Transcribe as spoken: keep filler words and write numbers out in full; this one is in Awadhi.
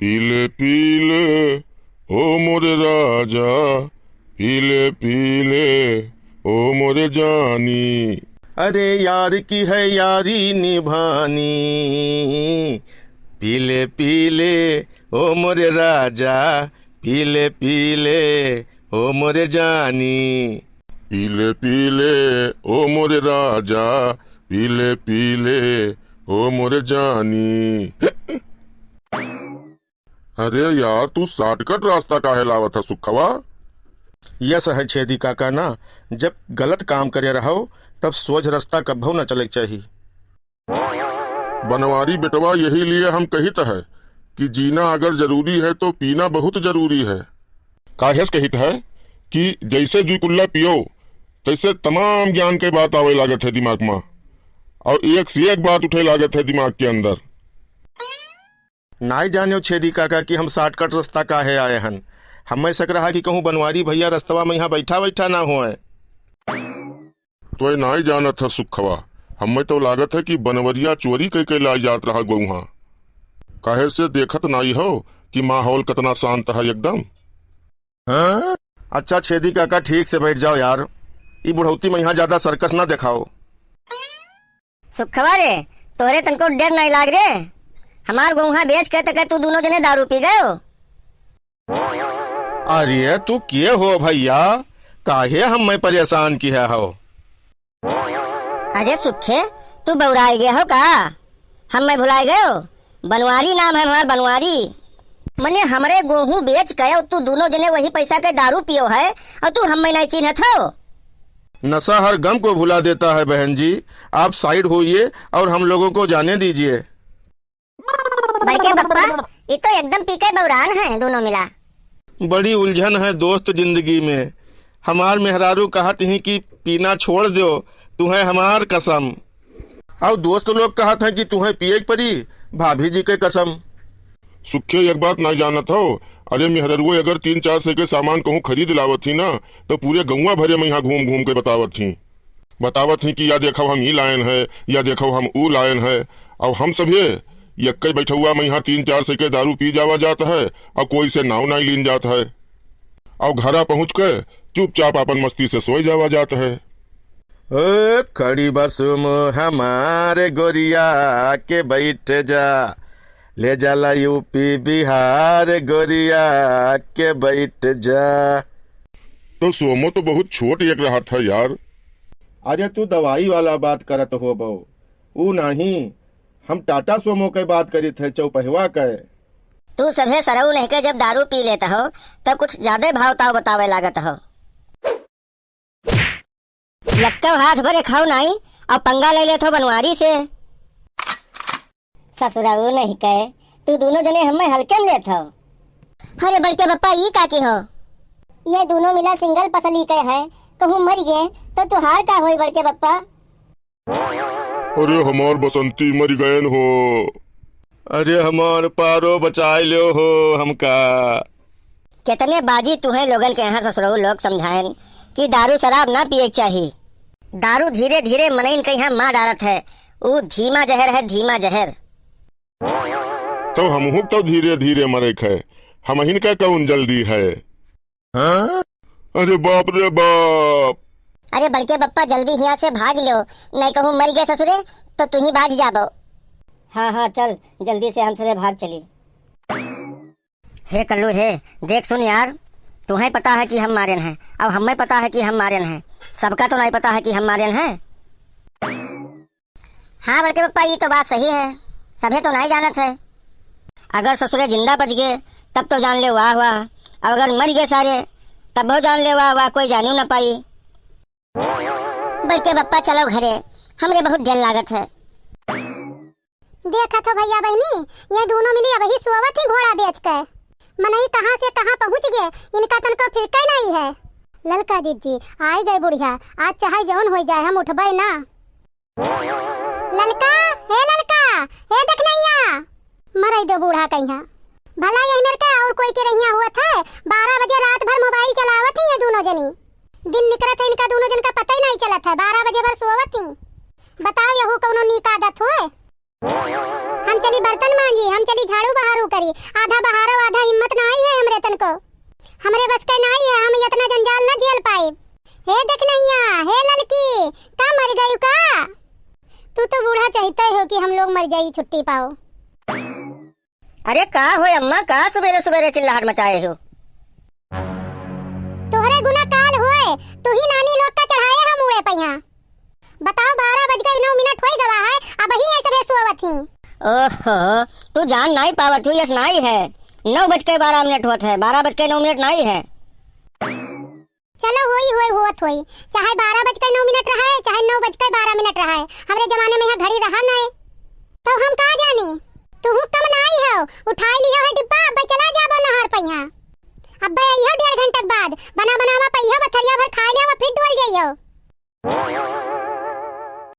पीले पीले ओ मोरे राजा, पीले पीले ओ मोरे जानी। अरे यार की है यारी निभानी, पीले पीले ओ मोरे राजा, पीले पीले ओ मोरे जानी। पीले पीले ओ मोरे राजा, पीले पीले ओ मोरे जानी। अरे यार, तू shortcut रास्ता काहे लावत ह सुखवा? यस है छेदी काका ना, जब गलत काम करे रहो, तब सोझ रास्ता कब्भो न चले के चाही। बनवारी बेटवा, यही लिए हम कहित है कि जीना अगर जरूरी है तो पीना बहुत जरूरी है। काहेस कहित है कि जैसे दुई कुल्ला पियो, तैसे तमाम ज्ञान के बात आवे लागत है दिमाग मा, और एक से एक बात उठे लागत है दिमाग के अंदर। नाई जान्यो छेदी काका कि हम shortcut रास्ता काहे आए हन। हम्मे शक रहा कि कहूँ बनवारी भैया रस्तवा मा यहाँ बैठा बैठा ना होए। तोय नाई जानत ह सुखवा, हम्मे तो लागत है कि बनवरिया चोरी कई के लाई जात रहा गौहाँ। काहे से देखत नाई हो कि माहौल कतना शांत है एकदम। अच्छा छेदी काका, ठीक से बैठ जाओ यार, ई बुढ़ौती मा यहाँ ज्यादा circus ना देखाओ। सुखवा रे, तोहरे तनको डर नाई लाग रे? हमार गोउहाँ बेच के तके तू दूनो जने दारू पी गयो। अरे तू के हो भैया, काहे हम्मे परेशान किहे हो? अरे सुखे, तू बौराई गए हो का? हम्मे भुलाए गयो? बनवारी नाम है हमार, बनवारी। मने हमरे गोहूँ बेच के और तू दूनो जने वही पैसा के दारू पियो है और तू हम्मे नहीं चिन्हत हो। नशा हर गम को भुला देता है बहन जी, आप side होइए और हम लोगों को जाने दीजिए। बड़के बप्पा, ये तो एकदम पी के बौरान है दूनो मिला। बड़ी उलझन है दोस्त जिंदगी में। हमार मेहरारू कहत ही कि पीना छोड़ दो, तुम्हें हमार कसम। और दोस्त लोग कहत हैं कि तुम्हें पिए के परी, भाभी जी के कसम। सुखे एक बात ना जानत हो, अरे मेहररुए अगर तीन चार सौ के सामान कहूँ खरीद लावत ही ना, तो पूरे गौवा भरे में यहाँ घूम घूम के बतावत ही, बतावत ही कि या देखो हम ई लायन है, या देखो हम ऊ लायन है। और हम सभे यक्के बैठौआ में यहाँ तीन चार सौ के दारू पी जावा जात है और कोई से नाव नाई लीन जात है। और घरा पहुँच के चुपचाप आपन मस्ती से सोए जावा जात है। ओ खड़ी बा सुमो हमार गोरिया के बैठ जा, ले जाला यूपी बिहार गोरिया के बैठ जा। तो सोमो तो बहुत छोट एक रहत है यार। अरे तू दवाई वाला बात करत होबो, ऊ नाहीं, हम टाटा सोमो के बात करित है, चौपहवा के। तू सभे सरऊ नहीं के जब दारू पी लेत हो, तब कुछ ज्यादा भाव ताव बतावे लागत हो। लक्कव हाथ भरे खाओ नाई, अब पंगा ले लेत हो बनवारी से। ससुरऊ नहीं के, तू दूनो जने हम्मे हल्के में लेत हो। अरे बड़के बप्पा, ई का की हो? ये दूनो मिला single पसली के है, कहूँ मर गए तो तुहार का होई बड़के बप्पा? अरे हमार बसंती मर गयन हो। अरे हमार पारो बचाए लो हो हमका। कितने बाजी तुहें लोगन के यहाँ ससुरऊ लोग समझाएन कि दारू शराब ना पिए के चाही। दारू धीरे धीरे मनइन के यहाँ मार डारत है, ऊ धीमा जहर है, धीमा जहर। तो हमहू तो धीरे धीरे मरे के है, हमहिन का कौन जल्दी है? हाँ? अरे बाप रे बाप। अरे बड़के बप्पा, जल्दी हियाँ से भाग लो, नहीं कहूँ मर गए ससुरे तो तू ही बाज जाबो। हाँ हाँ चल, जल्दी से हम सभे भाग चली। हे कल्लू हे, देख सुन यार, तुहें पता है कि हम मारेन हैं, अब हमें पता है कि हम मारेन हैं, सबका तो नहीं पता है कि हम मारेन हैं। हाँ बड़के पप्पा, ई तो बात सही है, सभे तो नाई जानत है। अगर ससुरे जिंदा बच गए तब तो जान ले वाह वाह, और अगर मर गए सारे तब जान ले वाह वाह, कोई जानियो ना पाई। बड़के पप्पा चलो घरे, हमरे बहुत डर लागत है। देखत हो भैया बहिनी, ये दूनो मिली अबही सोवत ही घोड़ा बेच के। मनई कहाँ से कहाँ पहुँच गए, इनका तनको फिरके नाई है। ललका जिज्जी, आई गए बुढ़िया, आज चाहे जौन होई जाए, हम उठबे ना। ललका, हे ललका, हे देखनैया, मरई दो बूढ़ा कहिया। भला यही मेर के और कोई के रहिया हुआ था, बारह बजे रात भर mobile चलावत ही ये दूनो जनी। दिन निकरत है इनका दूनो जन का पता ही नहीं चलत है, बारह बजे भर सोवत ही। बताओ यहू कौनो नीक आदत होए? हम चली बर्तन मांजी, हम चली झाड़ू बहारू करी। आधा बहारो, आधा हिम्मत नाहीं है हमरे तनको। हमरे बस के नाहीं है, हम इतना जंजाल न झेल पाइब। हे देखनैया, हे ललकी, का मरि गयू का? तू तो बूढ़ा चहितै हो कि हम लोग मरि जाई, छुट्टी पाओ। अरे का होय अम्मा, का सुबेरे सुबेरे चिल्लाहट मचाए हो? तोहरे गुना काल होय, तू ही नानी लोग का चढ़ाए हम उड़े पहिया। बताओ, बारह बज के नौ मिनट होइ गवा है, अबहीं ऐसे बे सोवत ही। ओहो, तू जान नाहीं पावत हो, यस नाहीं है। नौ बज के बारह मिनट होत है, बारह बज के नौ मिनट नाहीं है। चलो, होई, होई, होत होई, चाहे बारह बज के नौ मिनट रहे, चाहे नौ बज के बारह मिनट रहे, हमरे जमाने में यहाँ घड़ी रहा नहीं, तो हम का जानी। तू कम नाहीं हो, उठाई लियो है डिब्बा, अब चला जाबो नहर पहिया। अब अइहो डेढ़ घंटा के बाद, बना बनावा पइहो, बथरिया भर खाए लियो, फिर डोल जइहो।